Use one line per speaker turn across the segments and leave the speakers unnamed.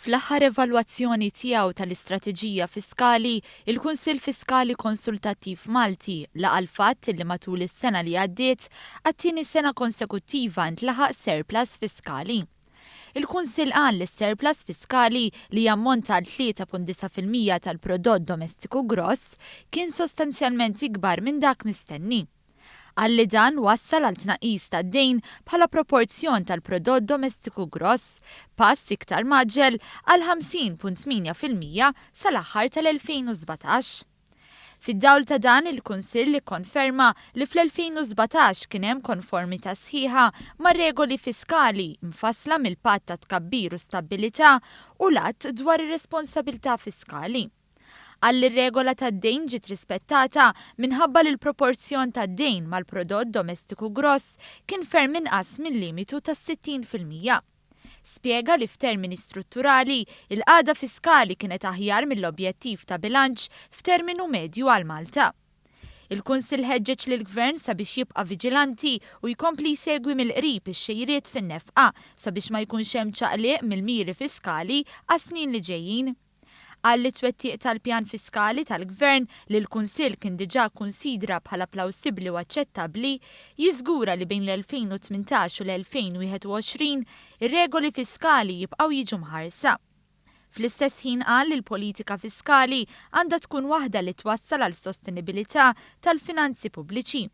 Fl-aħħar evalwazzjoni tiegħu tal-istrateġija fiskali, il-Kunsill Fiskali Konsultattiv Malti laqa' l-fatt li matul is-sena li għaddiet, għat-tieni sena konsekuttiva ntlaħaq surplus fiskali. Il-Kunsill qal li s-surplus fiskali, li jammonta għal 3.9% tal-prodott domestiku gross, kien sostanzjalment ikbar minn dak mistenni. Qal li dan wassal għal tnaqqis tad-dejn bħala proporzjon tal-prodott domestiku gross, pass iktar mgħaġġel għal 50.8% sal-aħħar tal-2017. Fid-dawl ta' dan, il-Kunsill ikkonferma li fl-2017 kien hemm konformità sħiħa mar-regoli fiskali mfassla mill-Patt ta' Tkabbir u Stabbilità u l-Att dwar ir-Responsabilità Fiskali. Qal li r-regola tad-dejn ġiet rispettata minħabba li l-proporzjon tad-dejn mal-prodott domestiku gross kien ferm inqas mil-limitu tas-60%. Spjega li f'termini strutturali, il-qagħda fiskali kienet aħjar mill-objettiv ta' bilanċ f'terminu medju għal Malta. Il-Kunsill ħeġġeġ lill-Gvern sabiex jibqa' viġilanti u jkompli jsegwi mill-qrib ix-xejriet fin-nefqa sabiex ma jkunx hemm ċaqliq mill-miri fiskali għas-snin li ġejjin. Qal li t-twettiq tal-pjan fiskali tal-Gvern, li l-Kunsill kien diġà kkunsidra bħala plawsibbli u aċċettabbli, jiżgura li bejn l-2018 u l-2021 ir-regoli fiskali jibqgħu jiġu mħarsa. Fl-istess ħin qal li l-politika fiskali għandha tkun waħda li twassal għal sostenibilità tal-finanzi pubbliċi.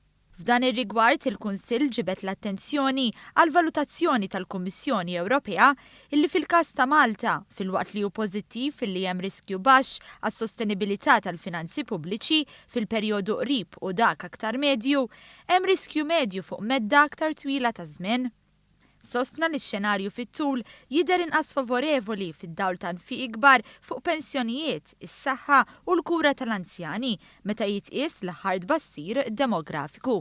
F'dan ir-rigward, il-Kunsill ġibed l-attenzjoni għall-valutazzjoni tal-Kummissjoni Ewropea illi fil-każ ta' Malta, filwaqt li hu pożittiv illi hemm riskju baxx għas-sostenibilità tal-finanzi pubbliċi fil-perjodu qrib u dak aktar medju, hemm riskju medju fuq medda aktar twila ta' żmien. Sostna li x-xenarju fit-tul jidher inqas favorevoli fid-dawl ta' nfiq ikbar fuq pensjonijiet, is-saħħa u l-kura tal-anzjani meta jitqies l-aħħar tbassir demografiku.